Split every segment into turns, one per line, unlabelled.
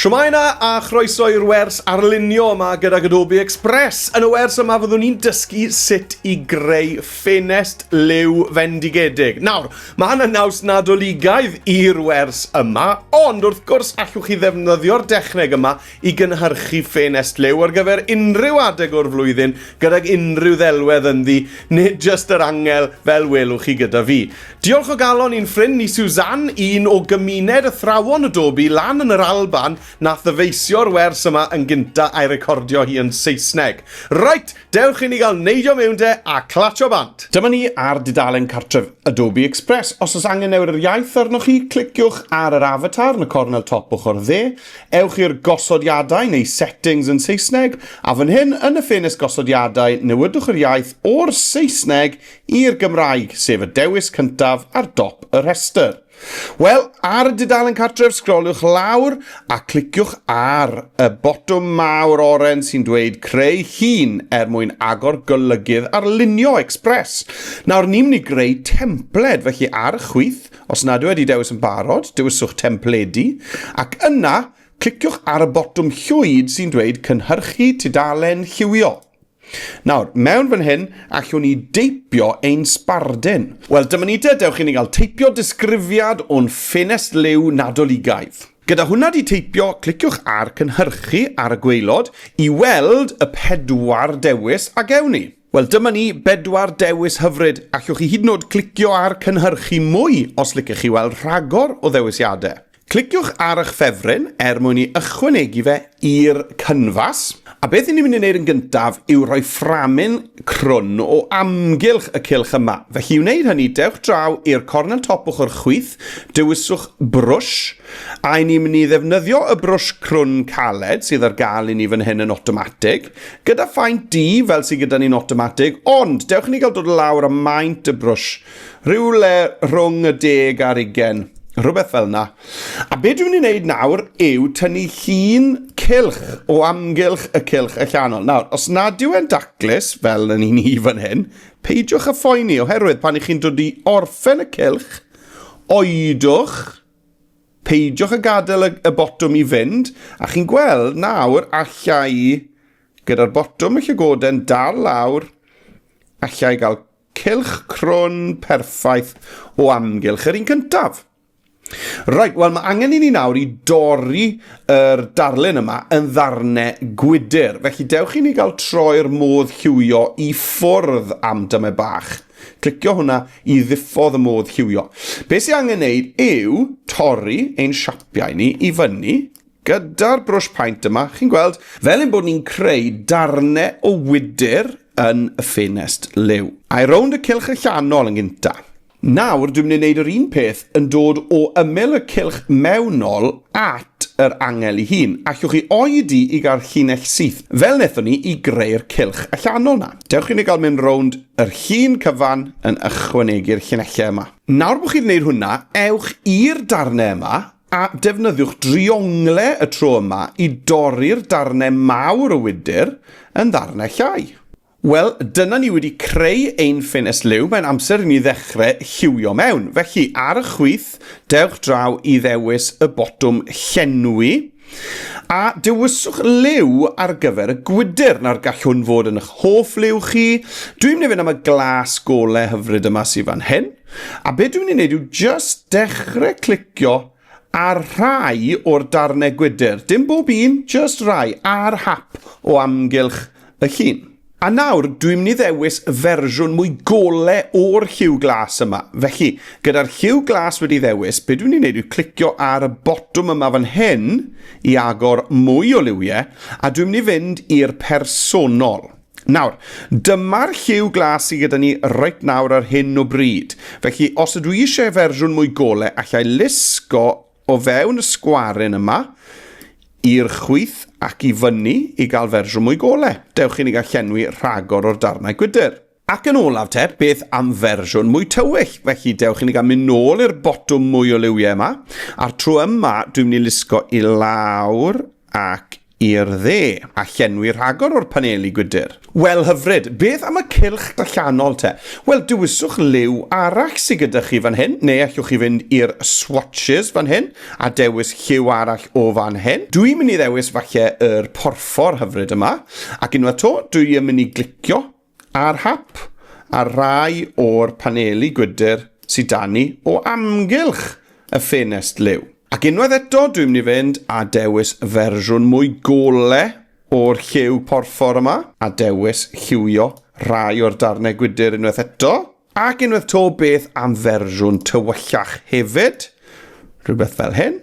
Shwmae 'na a chroeso i'r wers arlunio yma gydag Adobe Express. Yn y wers yma fyddwn ni'n dysgu sut i greu ffenest liw fendigedig. Nawr, mae yna naws nadoligaidd i'r wers yma, ond wrth gwrs allwch chi ddefnyddio'r dechneg yma i gynhyrchu ffenest liw ar gyfer unrhyw adeg o'r flwyddyn gydag unrhyw ddelwedd ynddi, nid jyst yr angel fel welwch chi gyda fi. Diolch o galon i'n ffrind ni Suzanne, un o gymuned athrawon Adobe lan yn yr Alban, nath ddyfeisio'r wers yma yn gynta a'i recordio hi yn Saesneg. Reit, dewch i ni gael neidio mewn de a clatsio bant! Dyma ni ar dudalen cartref Adobe Express. Os oes angen newid yr iaith arnoch chi, cliciwch ar yr avatar yn y cornel top ochr dde, ewch i'r gosodiadau neu settings yn Saesneg, a fan hyn yn y ffenest gosodiadau newidwch yr iaith o'r Saesneg I'r Gymraeg, sef y dewis cyntaf ar dop y rhestr. Wel, ar y dudalen cartref, sgroliwch lawr a cliciwch ar y botwm mawr oren sy'n dweud Creu Llun er mwyn agor golygydd arlunio Express. Nawr, ni'n mynd i greu templed, felly ar y chwith, os nad yw wedi dewis yn barod, dewiswch Templedi, ac yna, cliciwch ar y botwm llwyd sy'n dweud Cynhyrchu Tudalen Lliwio. Nawr, mewn fan hyn, allwn ni deipio ein sbardun. Wel, dyma ni te, dewch i ni gael teipio disgrifiad o'n ffenest liw Nadoligaidd. Gyda hwnna di teipio, cliciwch ar Cynhyrchu ar y gwaelod i weld y pedwar dewis a gewn ni. Wel, dyma ni, bedwar dewis hyfryd. Allwch chi hyd yn oed clicio ar Cynhyrchu Mwy os licech chi weld rhagor o ddewisiadau. Cliciwch ar eich ffefryn er mwyn i ychwanegu fe i'r cynfas. A beth ni'n mynd i wneud yn gyntaf yw rhoi fframyn crwn o amgylch y cylch yma. Felly i wneud hynny, dewch draw i'r cornel top ochr chwith, dewiswch brwsh, a i ni'n mynd i ddefnyddio y brwsh crwn caled sydd ar gael i ni fan hyn yn awtomatig, gyda phaent du fel sydd gyda ni'n awtomatig, ond dewch i ni gael dod lawr â maint y brwsh Rhywle rhwng y deg a'r ugen, rhywbeth fel 'na. A be dwi'n mynd i wneud nawr yw tynnu llun cylch o amgylch y cylch allanol. Nawr, os nad yw e'n daclus, fel yn un i fan hyn, peidiwch â phoeni, oherwydd pan ych chi'n dod i orffen y cylch, oedwch, peidiwch â gadael y, y botwm i fynd, a chi'n gweld nawr alla i, gyda'r botwm y llygoden dal lawr, alla i gael Cylch crwn perffaith o amgylch yr un cyntaf. Reit, wel mae angen i ni nawr i dorri yr darlun yma yn ddarnau gwydr. Felly dewch i ni gael troi'r modd lliwio i ffwrdd am dyma bach. Clicio hwnna i ddiffodd y modd lliwio. Be sy'n angen neud yw torri ein siapiau ni i fyny Gyda'r brwsh paent yma, chi'n gweld, fel ein bod ni'n creu darnau o wydr yn y ffenest liw. A'i rownd y cylch allanol yn gynta. Nawr dwi'n mynd i wneud yr un peth yn dod o ymyl y cylch mewnol at yr angel ei hun. Allwch chi oedi i gael llinell syth, fel wnaethon ni i greu'r cylch allanol 'na. Dewch i ni gael mynd rownd yr llun cyfan yn ychwanegu'r llinellau yma. Nawr bod chi wedi gwneud hwnna, ewch i'r darnau yma A defnyddiwch driongle y tro yma i dorri'r darnau mawr o wydr yn ddarnau llai. Wel, dyna ni wedi creu ein ffenest liw, mae'n amser i ni ddechrau lliwio mewn. Felly, ar y chwith, dewch draw i ddewis y botwm llenwi, a dewiswch liw ar gyfer y gwydr. Nawr, gall hwn fod yn eich hoff liw chi. Dwi'n mynd i fynd am y glas gole hyfryd yma sydd fan hyn. A be dwi'n mynd i wneud yw just dechrau clicio ar rhai o'r darnau gwydr. Dim bob un, just rai, ar hap o amgylch y llun. A nawr, dwi'n mynd i ddewis fersiwn mwy gole o'r lliw glas yma. Felly, gyda'r lliw glas wedi ddewis, be dwi'n mynd i wneud yw clicio ar y botwm yma fan hyn i agor mwy o liwiau, a dwi'n mynd i fynd i'r personol. Nawr, dyma'r lliw glas sydd gyda ni reit nawr ar hyn o bryd. Felly, os ydw i eisiau fersiwn mwy gole, allai lusgo o fewn y sgwaryn yma i'r chwith ac i fyny i gael fersiwn mwy gole. Dewch i ni gael llenwi rhagor o'r darnau gwydr. Ac yn olaf te, beth am fersiwn mwy tywyll? Felly dewch i ni gael mynd nôl i'r botwm mwy o liwiau yma. A'r tro yma, dwi'n mynd i lusgo i lawr ac i'r dde, a llenwi rhagor o'r paneli gwydr. Wel, hyfryd, beth am y cylch allanol te? Wel, dewiswch liw arall sydd gyda chi fan hyn, neu allwch chi fynd i'r swatches fan hyn, a dewis lliw arall o fan hyn. Dwi'n mynd i ddewis falle yr porffor hyfryd yma, ac unwaith to, dwi yn mynd i glicio ar hap ar rai o'r paneli gwydr sydd 'da ni o amgylch y ffenest liw. Ac unwaith eto, dwi'n mynd i fynd a dewis fersiwn mwy gole o'r lliw porffor yma, a dewis lliwio rhai o'r darnau gwydr unwaith eto. Ac unwaith 'to, beth am fersiwn tywyllach hefyd? Rhywbeth fel hyn.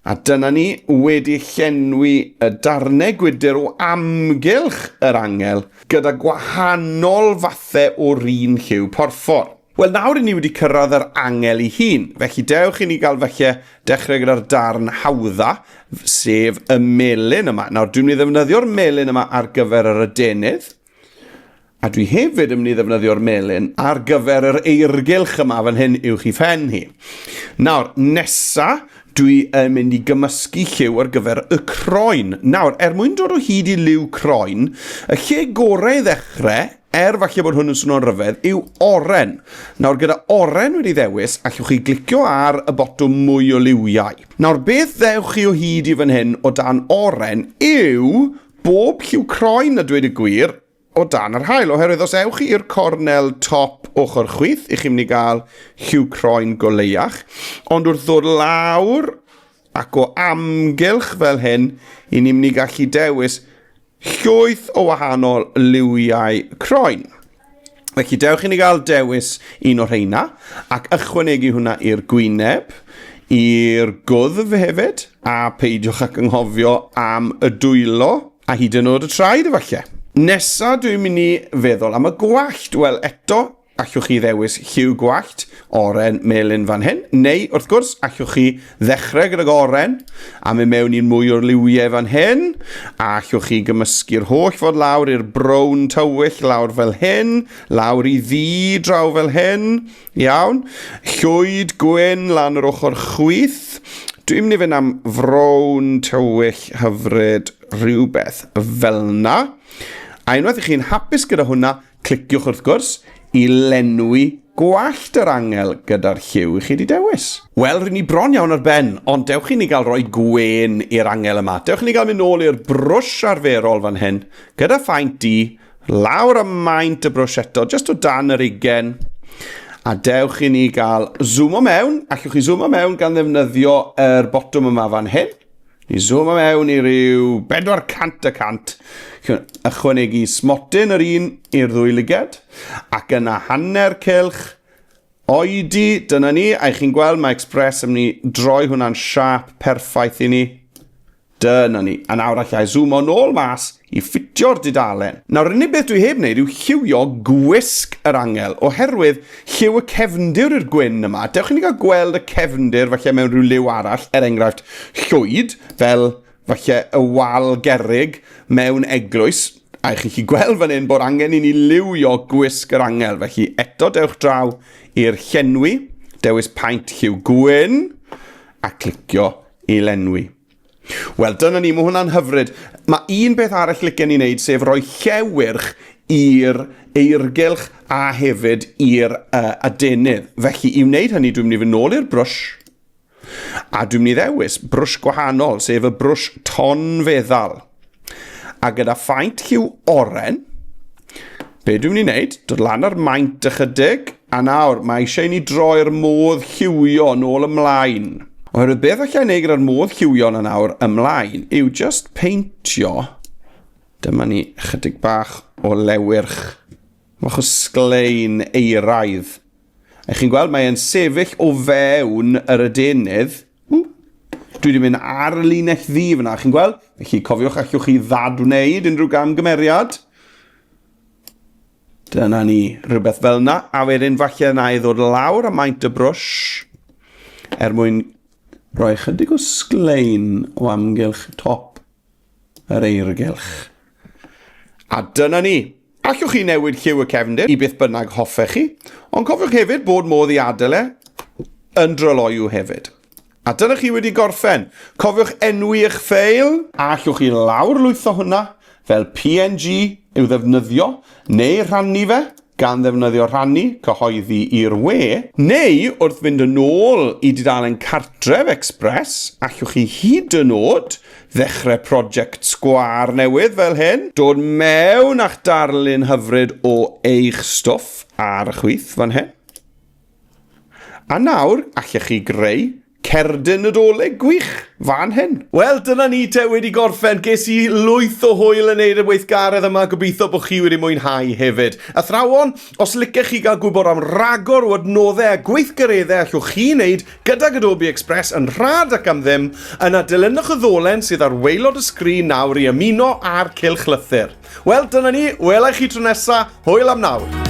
A dyna ni wedi llenwi y darnau gwydr o amgylch yr angel gyda gwahanol fathau o'r un lliw porffor. Wel, nawr i ni wedi cyrraedd yr angel ei hun, felly dewch i ni gael falle dechrau gyda'r darn hawdda, sef y melyn yma. Nawr, dwi'n mynd i ddefnyddio'r melyn yma ar gyfer yr adenydd. A dwi hefyd yn mynd i ddefnyddio'r melyn ar gyfer yr eirgylch yma fan hyn uwch i phen hi. Nawr, nesa, dwi yn mynd i gymysgu lliw ar gyfer y croen. Nawr, er mwyn dod o hyd i liw croen, y lle gorau i ddechrau, er falle bod hwn yn swnio'n rhyfedd, yw oren. Nawr, gyda oren wedi ddewis, allwch chi glicio ar y botwm mwy o liwiau. Nawr, beth ddewch chi o hyd i fan hyn o dan oren yw bob lliw croen, a dweud y gwir, o dan yr haul, oherwydd os ewch chi i'r cornel top ochr chwith, i chi'n mynd i gael lliw croen goleuach, ond wrth ddod lawr ac o amgylch fel hyn, i ni'n mynd i gallu dewis llwyth o wahanol liwiau croen. Felly dewch i ni gael dewis un o'r rheina ac ychwanegu hwnna i'r gwyneb, i'r gwddf hefyd, a peidiwch ac anghofio am y dwylo a hyd yn oed y traed efallai. Nesa dwi'n mynd i feddwl am y gwallt. Wel eto, allwch chi ddewis lliw gwallt, oren, melyn fan hyn, neu wrth gwrs, allwch chi ddechrau gydag oren a mynd mewn i'n mwy o'r liwiau fan hyn, a allwch chi gymysgu'r holl ffordd lawr i'r brown tywyll lawr fel hyn, lawr i ddu draw fel hyn, iawn, llwyd gwyn lan yr ochr chwith, dwi'n mynd i fynd am frown tywyll hyfryd rhywbeth fel yna. A unwaith ych chi'n hapus gyda hwnna, Cliciwch wrth gwrs i lenwi gwallt yr angel gyda'r lliw i chi wedi dewis. Wel, rŷn ni bron iawn ar ben, ond dewch i ni gael rhoi gwên i'r angel yma. Dewch i ni gael mynd nôl i'r brwsh arferol fan hyn, gyda phaent du, lawr am maint y brwsh eto, jyst o dan yr ugen. A dewch i ni gael zoomo mewn, allwch chi zoomo mewn gan ddefnyddio yr botwm yma fan hyn. Ni zoom mewn i ryw 400 y cant. Ychwanegu smotyn yr un i'r ddwy lyged. Ac yna hanner cylch. Oedi, dyna ni. A chi'n gweld mae Express yn mynd i droi hwnna'n siâp perffaith i ni. Dyna ni. A nawr allai zoomo nôl mas i ffitio'r dudalen. Nawr, yr unig beth dwi heb wneud yw lliwio gwisg yr angel, oherwydd lliw y cefndir yw'r gwyn yma. Dewch i ni gael gweld y cefndir falle mewn rhyw liw arall, er enghraifft llwyd, fel falle y wal gerrig mewn eglwys. A chi chi gweld fan hyn bod angen i ni liwio gwisg yr angel, felly eto dewch draw i'r llenwi, dewis paent lliw gwyn, a clicio i lenwi. Wel, dyna ni, mae hwnna'n hyfryd. Mae un beth arall licen i wneud, sef rhoi llewyrch i'r eirgylch a hefyd i'r uh, adenydd. Felly, i wneud hynny, dwi'n mynd i fynd nôl i'r brwsh, a dwi'n mynd i ddewis brwsh gwahanol, sef y brwsh ton feddal. A gyda phaent lliw oren, be dwi'n mynd i wneud, dod lan ar maint ychydig, a nawr mae eisiau i ni droi'r modd lliwio nôl ymlaen. Oherwydd beth allai wneud gyda'r modd lliwio yna nawr ymlaen yw just peintio, dyma ni ychydig bach o lewyrch, bach o sglein eiraidd. A chi'n gweld mae e'n sefyll o fewn yr adenydd. Ww. Dwi wedi mynd ar y linell ddu fyna, chi'n gweld? Felly cofiwch allwch chi ddadwneud unrhyw gamgymeriad. Dyna ni, rhywbeth fel yna. A wedyn falle na i ddod lawr a maint y brwsh er mwyn rhoi chydig o sglein o amgylch top yr eirgylch. A dyna ni. Allwch chi newid lliw y cefndir i beth bynnag hoffech chi, ond cofiwch hefyd bod modd i adael e yn dryloyw hefyd. A dyna chi wedi gorffen. Cofiwch enwi eich ffeil, a allwch chi lawrlwytho hwnna fel PNG i'w ddefnyddio, neu rhannu fe, gan ddefnyddio rhannu, cyhoeddi i'r we, neu wrth fynd yn ôl i dudalen cartref Express, allwch chi hyd yn oed ddechrau prosiect sgwâr newydd fel hyn, dod mewn â'ch darlun hyfryd o eich stwff ar y chwith fan hyn. A nawr, allech chi greu cerdyn Nadolig gwych fan hyn. Wel, dyna ni te wedi gorffen. Ges i lwyth o hwyl yn neud y weithgaredd yma. Gobeithio bod chi wedi mwynhau hefyd. Athrawon, os licech chi gael gwybod am ragor o adnoddau a gweithgareddau allwch chi wneud gydag Adobe Express yn rhad ac am ddim, yna dilynwch y ddolen sydd ar waelod y sgrin nawr i ymuno â'r cylchlythyr. Wel, dyna ni. Wela i chi tro nesa. Hwyl am nawr.